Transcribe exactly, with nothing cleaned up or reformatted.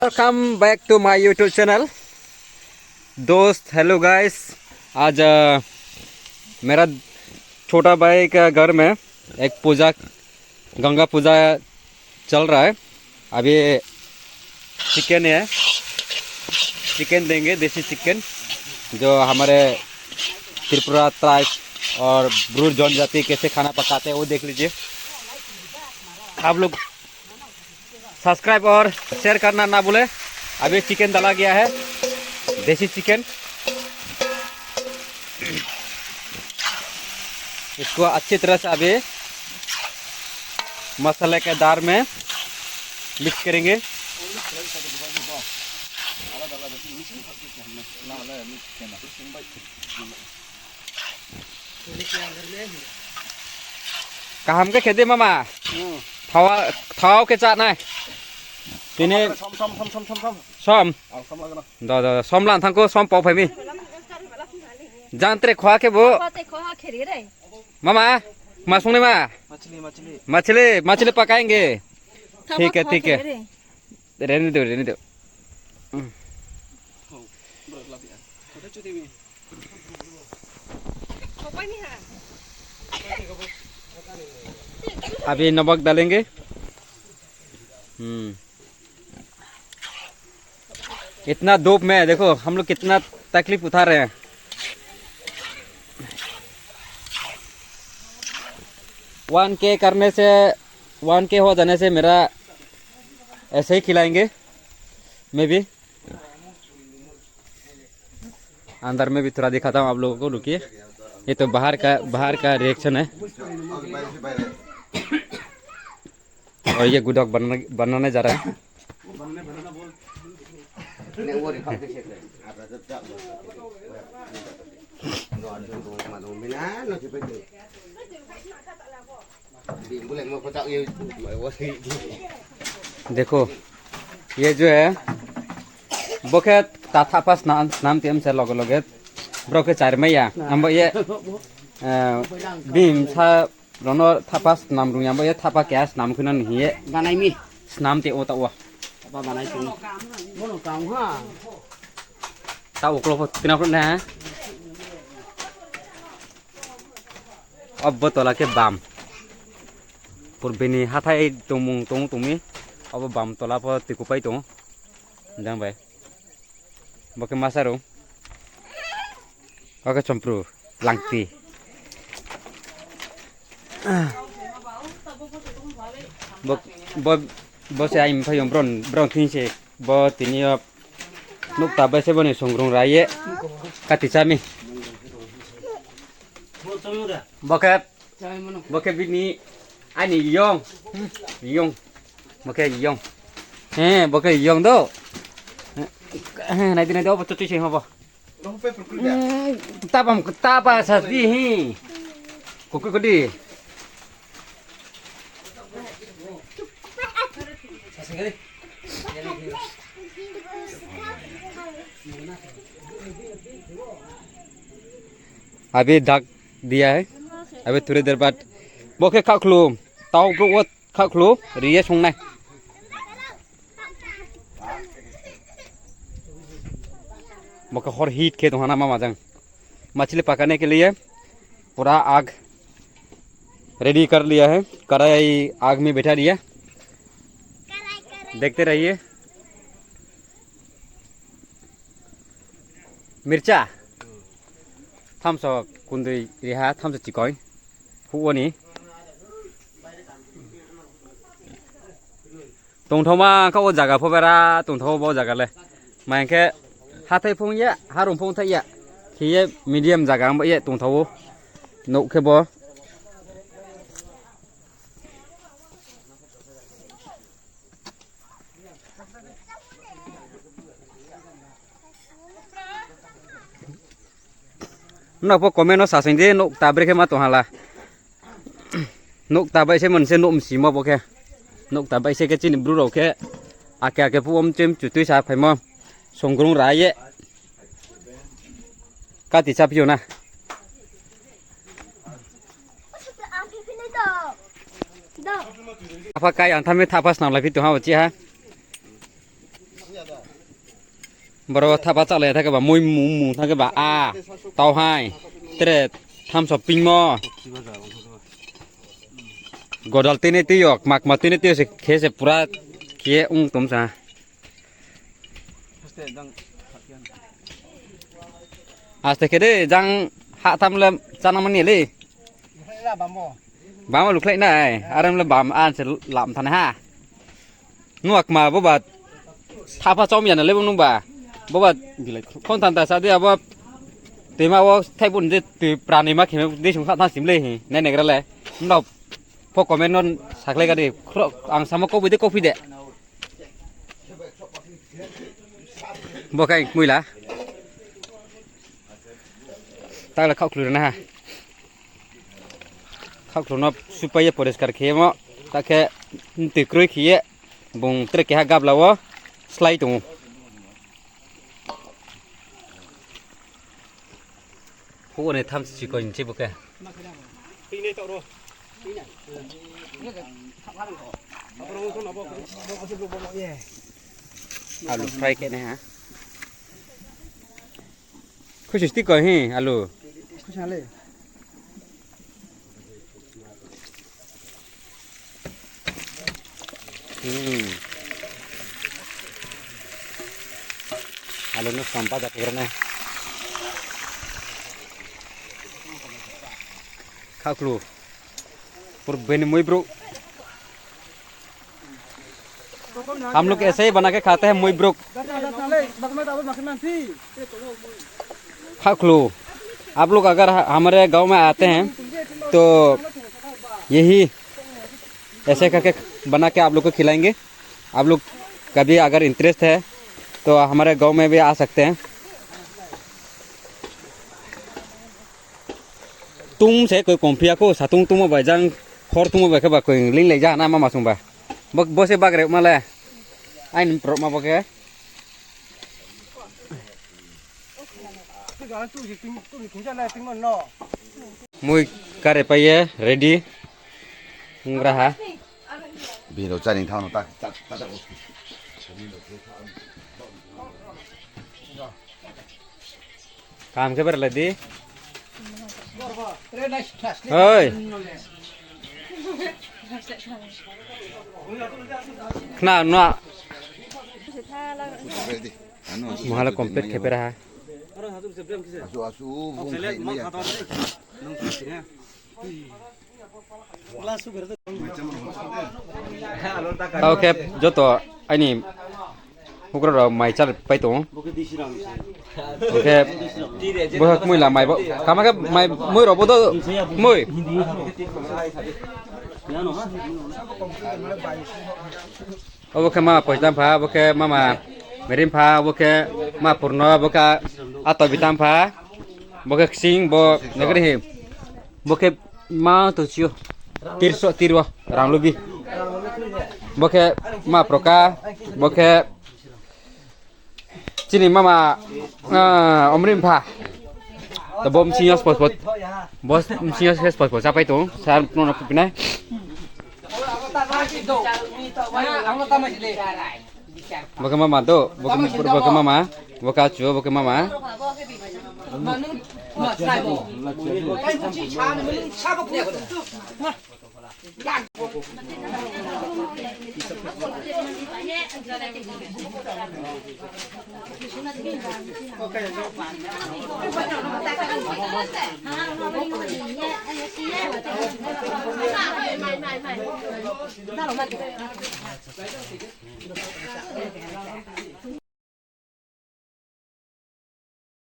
Welcome back to my YouTube channel. दोस्त, hello guys, आज, अ, मेरा छोटा भाई का घर में एक पूजा, गंगा पूजा चल रहा है। अभी चिकन है, चिकन देंगे, देसी चिकन, जो हमारे त्रिपुरा ट्राइब और ब्रू जनजाति कैसे खाना पकाते हैं, वो देख लीजिए। आप लोग सब्सक्राइब और शेयर करना ना भूले। अभी चिकन डाला गया है, देसी चिकन। इसको अच्छी तरह से अभी मसाले के दार में मिक्स करेंगे। Kaham khe khe di mama. Thawa, thawa khe chá nai. Tini som, som, som, som, som, som. Som. Ao, som lagana. Do, do, do, som lan thang kho, som pao phai mi. Jang tre khoha khe bo. Khoha te khoha khe ri re. Mama, ma sung nai ma? Machli, machli. Machli, machli pakayenge. Thawa khoha khe ri re. Thik hai, thik hai. Reni do, reni do. अभी नमक डालेंगे। हम्म। इतना धूप में देखो, हम लोग कितना तकलीफ उठा रहे हैं। वन के करने से, वन के हो जाने से मेरा ऐसे ही खिलाएंगे, मैं भी। अंदर में भी थोड़ा दिखाता हूँ आप लोगों को, रुकिए। ये तो बाहर का, बाहर का रिएक्शन है। और ये गुडक बनाने, बनाने जा रहा है। देखो, ये जो है, bo khe ta thahpha snam, snam ti mse loge loge, brao khe chari mai ya. Abo ye, eh, bini bsa rao no thahpha snam rung ya, abo ye thahpha keha snam khe no ni hing ye. Banai mi. Snam ti o ta o. Apa banai tong. Bono kam ha. Ta uklo pho tina pho na. Abo tola khe bam. Purbi ni hathái tongmung tong tong mi. Abo bam tola pho tuikupai tong. Jang bai. Bo khe masa rung. Bo khe chompru langti. Bo, bo, bo se aini phaiyong bron, bron thing se bo tini yo nouhta bai se bo ni songrung ra ye kati chá mi. Bo khe Bo khe bini aini yong. Yong. Bo khe yong. He, bo khe yong do. He, nai di, nai di, obo chotui se hobo. Hmm, tapa, tapa sas di hi. Kukui kudi. अभी ढक दिया है। अभी थोड़ी देर बाद bo khe khakhlu, tau brouh wo khakhlu ri ye song nai. Bo khe hor heat khe tong ha na mama jang. मछली पकाने के लिए पूरा आग रेडी कर लिया है, कढ़ाई आग में बैठा दिया, देखते रहिए। मिर्चा thamso kundui riha, thamso chikoi, huh wo ni. Tongthaoma kha o zaga pho bera tongthao bo zaga le. Mai khe hathái phung ya, harung phung thai ya. Khe ye medium zaga ang ba ye tongthao. Nouh khe bo. Nrao pho comment no sasing di, nouh kta bre khe ma tong ha la. Nouh kta bai se mon se nouh msimo bo khe. Nouh kta bai se khe chini bru rao khe ake ake phuh wo mchoi mchu tuisa phaimo. Songrung ra ye. Kati chá phi yo na. Apha kai ang tha mi thapha snam lai phi tong ha bo chi ha. Boro thapa chalai thang khe ba mui mung mung thang khe ba a. Tau hai. Tre thamso pingmo. Godal tini tui yo, kma kma tini tui yo se khe se pura khe ong tom sa. Aste khe de, jang ha tham le chana mani le. Bam lukhlai nai, are le bam an se lam thanai ha. Nuak ma bo ba thapa chom ya na le bo nung ba. Bo ba khon than ta sa de abo. Tui ma wo thai bun de tui prani ma khe de sung kha tha sim le hi. Nai nai gra le. Mla pho comment no sakhlai ga de. Ang samo kau bi de kau phi de. Bo khe muila. Takla khaohkhlu rana ha. Khaohkhlu no supai ye poriskar khe mo. Ta khe tui kroi khe ye. Bung tre keha gabla wo slái tong ou. Phuh ni tham chikon se bo khe. Alu fry khe nai ha. Khusi sti ko hi alu. Khusi ha le. Hmm. Alu no sampa da khe nai. Khaohkhlu. Pur bini mui brouh. हम लोग ऐसे ही बना के खाते हैं, मुई ब्रुक। खाओ खलु, आप लोग अगर ह-, हमारे गांव में आते हैं, तो यही ऐसे करके बना के आप लोग को खिलाएंगे। आप लोग कभी अगर इंटरेस्ट है, तो हमारे गांव में भी आ सकते हैं। Tung se koi kom phi ya kho, satung tungmo bai jang, hor tungmo bai khe ba koi ling lai ja na mama sung ba. Bo, bo se bagre ma le. Aini prok ma bo khe. Mui kare pai ye ready. Hungra ha. Bini rao chá ni thanng no ta, ta, ta, ta. Kaham khe beralai di. Oi. Khna no. Muhala complete khe pera ha. Tao khe joto aini houhgra rao mai chá pai tong ou. Hing khe bo khe kmoi la mai bo. Kama khe mai moi rao bo do kmoi. Obo khe mama Poitam pha, bo khe mama Merim pha, bo khe ma Purno, bo khe Ato Bitam pha, bo khe Ksing, bo nagari hi. Bo khe ma to sio. Tirso, tirwo, rang lubi. Bo khe ma Proka, bo khe chini mama, ah, Omri mpha. To bo msing yo spot spot. Bo msing yo spot spot chapai tong. Sa no no kupinai. Bo khe mama do, bo khe, bo khe mama, bo khe achu, bo khe mama.